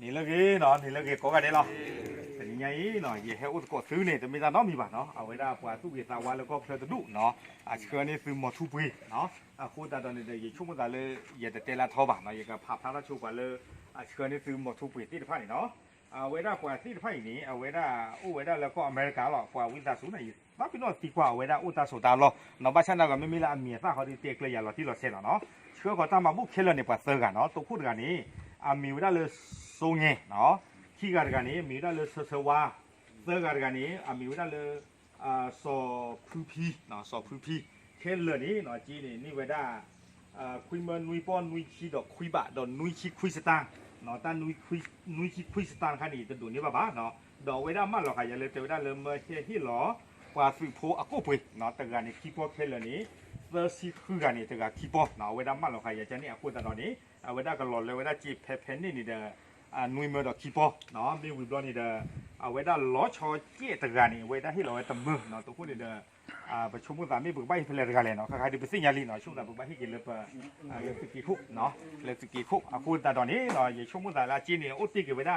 နံၤလၢအဂ့ၤနီၤ, နံၤလၢအဂ့ၤကိးဂၤဒဲးလီၤ. တနံၤညါအံၤနီၤ ယဟဲအိၣ်သကိးသုန့ၣ် တမ့ၢ်တၢ်နီတမံၤဘၣ်နီၤ, အဝဲဒၣ်ပှၤသူၣ်ဂ့ၤသးဝါလၢကီၢ်ချၢတဒူၣ်နီၤ, အဆှၢန့ၢ်သုမီၤထူပှ့ၤနီၤ, အဃိသတးဒီးန့ၣ်ဒီး ယဆိကမိၣ်သးလၢ ယတတဲလၢထီဘၣ်နီၤ, ယကဖးဖျါထီၣ်ဆိပှၤလၢ အဆှၢန့ၢ်သုမီၤထူပှ့ၤသ့ၣ်တဖၣ်န့ၣ်နီၤ. အဝဲဒၣ်ပှၤသ့ၣ်တဖၣ်အံၤန့ၣ် အဝဲဒၣ်အိၣ်ဝဲဒၣ်လၢကီၢ်အမဲရကၤလီၤ, ပှၤဝံသးစူၤန့ၣ် ယသးပ့ၤနီၣ်သံကွၢ်အဝဲဒၣ်အိၣ်တၢ်ဆိးတၢ်လီၢ်နီၤ, ဘၣ်ဆၣ်န့ၣ်ကီး မ့မ့ၢ်လၢအမံၤအသၣ်ဃီဒီး တဲကျၢၤယၤလီၤတံၢ်လီၤဆဲးလီၤနီၤ. ဆှၢဃီၤတၢ်မၤဘူၣ်ခဲလၢာ်န့ၣ် ပှၤသၢဂၤနီၤ, တိခိၣ်တဂၤန့ၣ် အမံၤဝဲဒၣ်လၢ စိငဲနီၤ, ခံဂၤတဂၤန့ၣ် အမံၤဝဲဒၣ်လၢ ဆၢဆၢဝါ, သၢဂၤတဂၤန့ၣ် အမံၤဝဲဒၣ်လၢ စီၤဖုဖံ, စီၤဖုဖံ, ခဲလၢာ်န့ၣ်နီၤ က့န့ၣ်န့ၢ်ဝဲဒၣ် ခွံမၢနွံပီၢ်နွံဆံဒီးခွံဘး ဒီးနွံဆံခွံစတၢၣ်နီၤ, တၢ်နွံဆံခွံစတၢၣ်တခါန့ၣ် တဒိးန့ၢ်ဘၣ်ဘၣ်နီၤ, ဒီးအဝဲဒၣ်မၢလီၤဃာ်ယၤလၢ တဲဝဲဒၣ်လၢမၢဟဲဟ့ၣ်လီၤ ပှၤသုးဖိအကိၣ်ပှ့ၤနီၤ, တဂၤန့ၣ်ခံပီၢ်ခဲလၢာ်န့ၣ် သၢဆံဃုဂၤန့ၣ် တဂၤခံပီၢ်နီၤ, အဝဲဒၣ်မၢလီၤဃာ်ယၤကန့ၣ် အဃိသတးဒီးန့ၣ် အဝဲဒၣ်ကလီၤလၢဝဲဒၣ်စ့ဖဲဖဲန့ၣ်န့ၣ်ဒီး နွံမၢဒီးခံပီၢ်နီၤ, မ့ၢ်ဝံၤဘျီန့ၣ်ဒီး အဝဲဒၣ်လီၤဆီကဲးတဂၤန့ၣ် အဝဲဒၣ်ဟ့ၣ်လီၤဝဲတမၢနီၤ, တိခိၣ်န့ၣ်ဒီး ပဆိကမိၣ်သးမ့ၢ်ပကဘၣ်ဟ့ၣ်ဖဲလဲၣ်တဂၤလဲၣ်နီၤ, ခါခါဒုးပသ့ၣ်ညါလံနီၤ, ဆိကမိၣ်သးပကဘၣ်ဟ့ၣ်က့ၤလၢပ လၢသုးက့ခိၣ်, လၢသုးက့ခိၣ်, အဃိသတးဒီးန့ၣ် ယဆိကမိၣ်သးလၢအစ့န့ၣ် အိၣ်တ့ၢ်က့ၤဝဲဒၣ်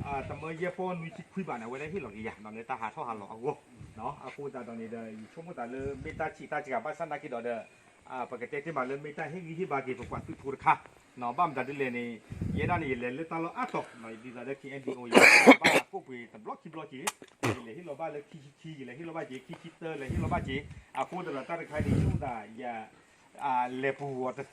တမၢယဲၢ်ပီၢ်နွံဆံခွံဘးန့ၣ် အဝဲဒၣ်ဟ့ၣ်လီၤက့ၤယၤနီၤ, လၢတၢ်ဟးထီၣ်ဟးလီၤအဂီၢ်နီၤ, အဃိသတးဒီးန့ၣ်ဒီး ယဆိကမိၣ်သးလၢမ့ၢ်တၢ်ဆံးတၢ်စှၤဘၣ်ဆၣ်နာ်က့ဒီးဒီး ပကတဲတ့ၢ်မးလၢမ့ၢ်တၢ်ဟ့ၣ်ဂံၢ်ဟ့ၣ်ဘါက့ၤပပှၤသုးဖိတခါနီၤ, ဘၣ်မတၤဒ်လဲၣ်န့ၣ် ယဲဒၣ်န့ၣ် ယလဲၤလၢတၢ်လီၢ်အါတီၤနီၤ, ယဒ်သိးလၢ ခ့ၣ်အဲၣ်ဒံၣ်အိၣ် ယဘၣ်ကိၣ်ပှ့ၤတဘျီခံဘျီက့ၤ, ယလဲၤဟ့ၣ်လီၤဘၣ်လၢခံဆံခံ ယလဲၤဟ့ၣ်လီၤဘၣ်က့ၤ ခံဆံတၢ လဲၤဟ့ၣ်လီၤဘၣ်က့ၤ, အဃိသတးဒီးတၢ်တခါန့ၣ် ဆိကမိၣ်သးယ လဲၤပူၤဂီၤတသ့ဘၣ်နီၤ, ဘၣ်မတၤဒ်လဲၣ် တၢ်တမ့ၢ်အိၣ်ယံၤက့ဘၣ်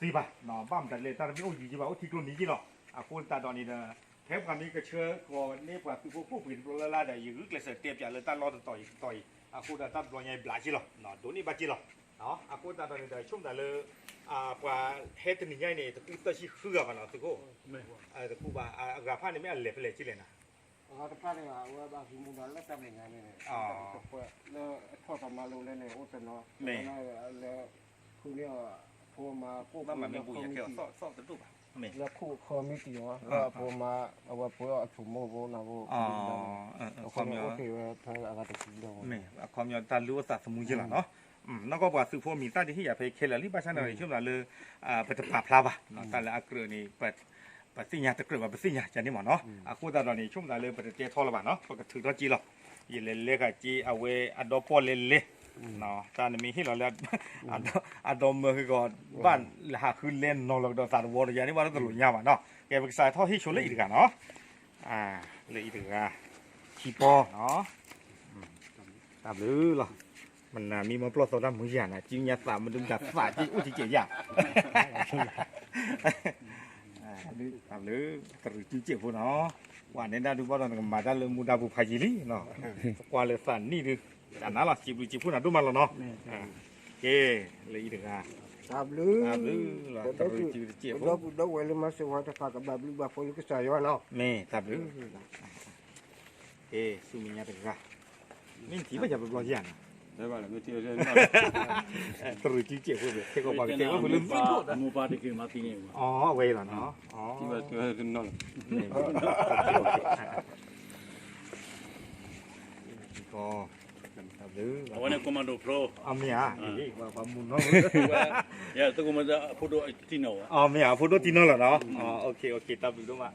အိၣ်ထံကျိနံၤက့လီၤ, အဃိသတးဒီးန့ၣ်ဒီး ဖဲပှၤမ့ၢ်ကဆှၢဃီၤန့ၢ်ပှၤသုးဖိကိၣ်ပှ့ၤတဘျီလၢ်လၢ်ဒီး ယဂုာ်ကျဲးစၢးတဲပၠးလၢတၢ်လီၢ်တတီၤအံၤတတီၤအံၤ, အဃိဒီးတၢ်တဘျီညါအံၤဘျးက့လီၤ, ဒိးန့ၢ်ဘၣ်က့လီၤ, အဃိသတးဒီးန့ၣ်ဒီး ဆိကမိၣ်သးလၢ ပှၤဟဲတနံၤညါအံၤန့ၣ် တကူသၢဆံဃုဂၤဘၣ်နီၤ, သုးခိၣ် တကူဘၣ်, အဂၤတဖၣ်န့ၣ်မ့ၢ်အလဲၤဖဲလဲၣ်က့လဲၣ်နီၤ, အဂၤတဖၣ်န့ၣ် အဝဲဘၣ်ဟံးမူဒါလၢတၢ်မဲာ်ညါန့ၣ် လၢအထီၣ်တမၤလိလၢန့ၣ် အိၣ်တနီၤ မ့ၢ် လၢ ဖုန့ၢ်အဖိမါကိၣ်ပှ့ၤလၢ လၢခိၣ်ခီမံတံၤအီၤ လၢအဖိမါ အဝဲပှ့ၤအီၣ်အဆိမိၣ်ဖိနၢ်ဖိ အဃိန့ၣ်အိၣ်တ့ၢ်ဝဲဖဲအဂၤတဆံလၢ အခီပညီတၢ်လုၢ်အိၣ်သးသမူယ့ၢ်လီၤနီၤ, နီၢ်ကီၢ်ပှၤသုးဖိမံၤသၣ်ဒ်ဟ့ၣ်ယၤဖဲခဲလၢာ်လံ ဘၣ်ဆၣ်န့ၣ် ယဆိကမိၣ်လၢ ပတပာ်ဖျါဘၣ် တၢ်လၢအကြၢးန့ၣ် ပသ့ၣ်ညါတကြၢးဘၣ် ပသ့ၣ်ညါကန့ၣ်မးနီၤ, အဃိသတးဒီးန့ၣ် ဆိကမိၣ်သးလၢပတတဲထီလၢၤဘၣ်နီၤ ပကထုးထီၣ်က့လီၤ, ယလဲၤလဲၤဃာ်က့အဝဲအဒီပီၢ်လဲလဲ တၢ်နမ့ၢ်ဟ့ၣ်လီၤလၢ အဒီမၢဃ့ဂီၤ ဘၣ်ဟးဃုလဲၤနီၤလီၤကဒီးသးတဝီဒီးယၤန့ၣ် ဘၣ်လၢတလိာ်ညါဘၣ်နီၤ, ကဲပကစးထီၣ်ဟ့ၣ်ဆိလၢအံၤတဂၤနီၤ, လၢအံၤတဂၤ ခံပီၢ်နီၤ, တၢ်ဘျုးလီၤ, မနၤမ့ၢ်မီပျီၢ်သီတၢ်မုာ်ယၤနၤ စုညါသးမဒုမတၤသးက့အိၣ်က့ကဲယၤ တၢ်ဘျုး, တရံးစုစဲးဖိနီၤ, ပှၤနဲဒၣ်ဒုးဘၣ်ဒီးနကမၤတၢ်လၢမူဒါပူၤဖးယံၤလံနီၤ, ကွၢ်လၢသးနံၣ်ဒုး, တၢ်နၤလီၤ စံးဘျုးစံးဖှိၣ်နၤဒိၣ်မးလီၤနီၤ, ကဲ, လၢအံၤတဂၤ, တၢ်ဘျုး, တၢ်ဘျုးလီၤ, တရံးစုတစဲးဖိ, ဒီပုၢ်ဒီဝဲၢ်လၢမၤစၢၤဝဲတဖၣ်ကဘၣ်ဘျုးဘၣ်ဖှိၣ်လၢကစၢ်ယွၤနီၤ, မ့ၢ်တၢ်ဘျုး, ကဲ, ဆူမဲာ်ညါတဂၤ, မ့ၢ်နထံၣ်ဘၣ်ယၤပဘျီယၤနီၤ တရံးစုစဲးဖိ ထဲကီးပှၤကတဲဝဲဖိလၢမ့ၢ်ဒိၣ်ဒီး မိၢ်ပၢ်တက့ၤမၤသံန့ၣ်, အဝဲအံၤလီၤနီၤ, အဝဲန့ၣ် commando pro, အမ့ၢ်ဧါ, ပှၤမူနီၤ, အဖိဒိၣ်တံၢ်နီၤ, အမ့ၢ်ဧါ အဖိဒိၣ်တံၢ်နီၤလီၤနီၤ, တၢ်ဘျုးဒိၣ်မး တၢ်ဘျုး, လၢအံၤ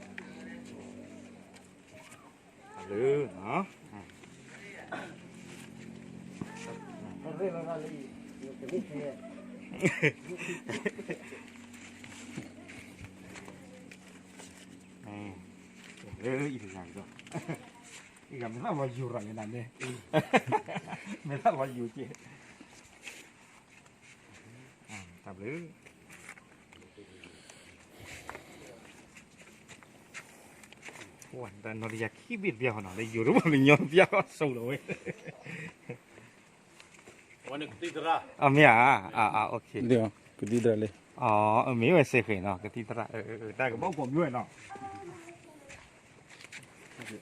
တဂၤဒီး, အံၤဂၤမ့ၢ်သးလီၤယိၤရၤလဲၣ်နၤန့ၣ်, မ့ၢ်သးလီၤယိၤက့, တၢ်ဘျုး တၢ်နီၢ်တယၤခံဘ့ၣ်တဘ့ၣ်ဃီနီၤ လၢယိၤတဘၣ်လၢညီတဘ့ၣ်ဃီဆိလီၤဝဲ, အမ့ၢ်ဧါ, ကသံၣ်သရၣ်လံ, မ့ၢ်ဝဲစ့ၢ်ကီးနီၤ ကသံၣ်သရၣ်, တၢ်ကဘၣ်အိၣ်ကိးမံၤဝဲနီၤ,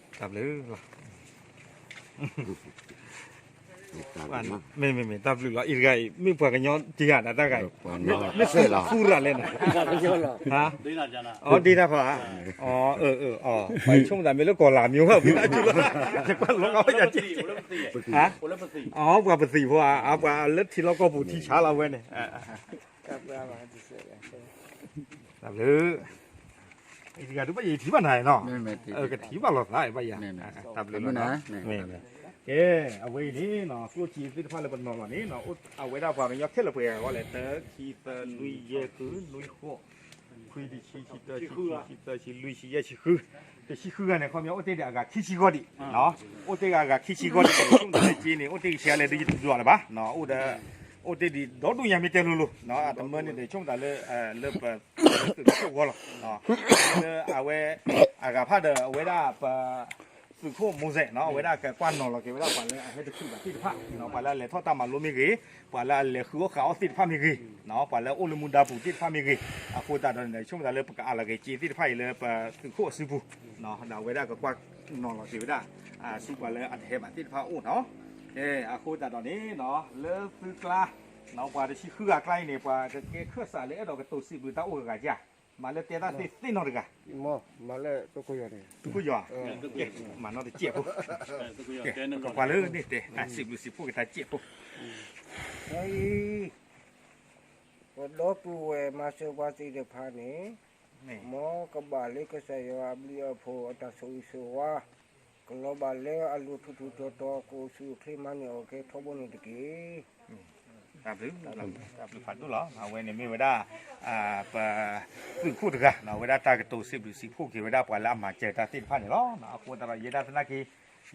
တၢ်ဘျုးလီၤ မ့မ့မ့ၢ်တၢ်ဘျုးလီၤ အံၤတဂၤအံၤ မ့ၢ်ပှၤကညီတံၢ်ဧါ နတၢ်ဂၤအံၤ, မ့ၢ်သူရၤလဲၣ်နၤ, အီၤဒ့တၢ်ဖး, အီၤ ပှၤဆိကမိၣ်သးမ့ၢ်လၢကီၢ်လၤမ့ၢ်ဘၣ် ဝံသးစူၤလီၤ, ယကွၢ်လီၤဂာ်ဝဲယၤ, အီၤ ပှၤပသံးဖိဧါ, ပှၤလၢထံလီၢ်ကီၢ်ပူၤထံဆါလီၤဝဲန့ၣ်, တၢ်ဘျုး တဂၤဒုးဘၣ်ယထံၣ်ဘၣ်နၤနီၤ, ကထံၣ်ဘၣ်လီၤသးဘၣ်ယၤ, တၢ်ဘျုးလီၤနီၤ, ကဲ, အဝဲအံၤန့ၣ်နီၤ ကျိၣ်စ့သ့ၣ်တဖၣ်လၢပနီၤလီၤန့ၣ်နီၤ အဝဲဒၣ်ပှၤကညီခဲလၢာ်ပှဲၤဂၤဂီၢ်လဲၣ် တၢ ခံ သၢ လွံၢ် ယဲၢ် ဃု နွံ ဃိး ခွံ တဆံ ဆံတၢ ဆံခံ ဆံသၢ ဆံလွံၢ် ဆံယဲၢ် ဆံဃု, တဆံဃုဂၤန့ၣ် ခီပညီအိၣ်တ့ၢ်ဒံးအဂၤခံဆံဂီၢ်ဒံး, အိၣ်တ့ၢ်ဂၤအဂၤခံဆံဂီၢ်ဒံး ဆိကမိၣ်တၢ်လၢက့န့ၣ် အိၣ်တ့ၢ်ကဆံးအါလဲၣ်ဒုးယတဒွးလၢၤဘၣ်, အိၣ်ဒီး အိၣ်တ့ၢ်ဒံးဒီဒူၣ်ညါမ့ၢ်တဲလိၤလိၤ, အတမၢန့ၣ်ဒီးဆိကမိၣ်တၢ်လၢ လၢပ သုးခိၣ်ဂီၢ်လီၤ, လၢအဝဲ အဂၤဖၣ်ဒီးအဝဲဒၣ်ပ သုးခိၣ်မိၢ်စဲးနီၤ အဝဲဒၣ်ကကွၢ်နီၤလီၤက့ၤဝဲဒၣ်ပှၤလၢအဟဲတချုးဘၣ်သ့ၣ်တဖၣ်, ပှၤလၢအလဲၤထီၣ်တၢ်မၤလိမ့ၢ်ဂ့ၤ, ပှၤလၢအလဲၤဃုအီၣ်ဃုအီသ့ၣ်တဖၣ်မ့ၢ်ဂ့ၤ, ပှၤလၢအအိၣ်လၢမူဒါပူၤသ့ၣ်တဖၣ်မ့ၢ်ဂ့ၤ, အဃိသတးဒီးန့ၣ် ဆိကမိၣ်တၢ်လၢပကအးလီၤက့ၤက့သ့ၣ်တဖၣ်အံၤလၢပသုးခိၣ်အစုပူၤ, ဒီးအဝဲဒၣ်ကကွၢ်နီၤလီၤက့ၤဝဲဒၣ် ဆူပှၤလၢအတဟဲဘၣ်သ့ၣ်တဖၣ်အအိၣ်နီၤ, အဃိသတးဒီးန့ၣ် လၢသုကျါ ပှၤတဆံဃုဂၤအကျါအံၤန့ၣ် ပှၤကကဲခၢၣ်စးလၢအဲၣ်ဒိးကတိၤစံးဘျုးတၢ်အိၣ်ဂၤဂၤဧါ, မၤလၢတဲတၢ်သ့ၣ်နီတဂၤ, သုးခိၣ်ယီၤ, မၤနီတစဲးဖိ, ပှၤလၢန့ၣ်တဲ စံးဘျုးစံးဖှိၣ်က့ၤတၢ်စဲးဖိ, ပဒီပုၢ်ဝဲၢ်မၤစၢၤပှၤသ့ၣ်တဖၣ်န့ᣣ်, မ်ကဘၣ်လၢကစၢ်ယွၤအဘျုးအဖှိၣ်အတၢ်ဆိၣ်ဂ့ၤဆိၣ်ဝါ, ကလီၤဘၣ်လၢအလိၤထူၣ်ထူၣ်တီၤတီၤ ကအိၣ်ဆူၣ်အိၣ်ချ့မၤန့ၢ်အီၣ်ကဲထီဘိန့ၣ်တက့ၢ်. တၢ်ဘျုး, တၢ်ဘျုးဖးဒိၣ်လီၤ. အဝဲန့ၣ်မ့ၢ်ဝဲဒၣ် ပသုးခိၣ်တဂၤ, အဝဲဒၣ်တၢ်ကတိၤစံးဘျုးစံးဖှိၣ်က့ၤဝဲဒၣ်ပှၤလၢအမၤစၢၤတၢ်သ့ၣ်တဖၣ်န့ၣ်လီၤ. အဃိသတးဒီး ယဲဒၣ်သနာ်က့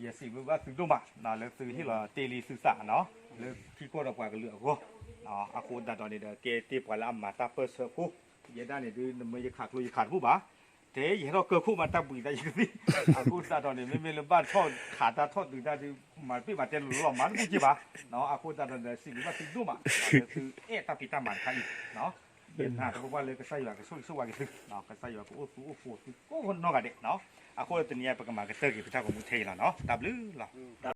ယစံးဘျုးဘၣ်သုဒိၣ်မး လၢသုဟ့ၣ်လီၤတ့ၢ်လံသုသးနီၤ, လၢခံကီၢ်ဒီးပှၤကလုာ်အဂီၢ်, အဃိသတးဒီးန့ၣ်ဒီး ကဲတ့ၢ်ပှၤလၢအမၤတၢ်ပၢၢ်ဆၢဖိ, ယဲဒၣ်န့ၣ်ဒုး နမ့ၢ်ယခးကျိယခးတဘူၣ်ဘၣ်, တဲယဟဲထီၣ်ကၢၢ်ခိၣ်မးတၢ်ဘှံးသးယကသ့, အဃိသတးဒီးန့ၣ် မ့မ့ၢ်လၢဘၣ်ထီၣ်ခးတၢ်ထီၣ်ဒုးတၢ်ဒုး မၤတပ့ၢ်မၤတဲလိၤလိၤလီၤ မၤတဘူၣ်က့ဘၣ်, အဃိသတးဒီးန့ၣ် စံးဘျုးဘၣ်သုဒိၣ်မး လၢသုအဲၣ်တၢ်ဖံးတၢ်မၤတခါအံၤ, ယနာ်သပှၢ်ပှၢ်လၢကစၢ်ယွၤကဆိၣ်ဂ့ၤဆိၣ်ဝါက့ၤသု, ကစၢ်ယွၤကအိၣ်သူအိၣ်ဃိးသုကိးနီၢ်ဂၤဒဲး, အဃိတနံၤအံၤ ပကမၤကတၢၢ်က့ၤပတၢ်ဂီၤမူထဲအံၤလီၤနီၤ, တၢ်ဘျုးလီၤ.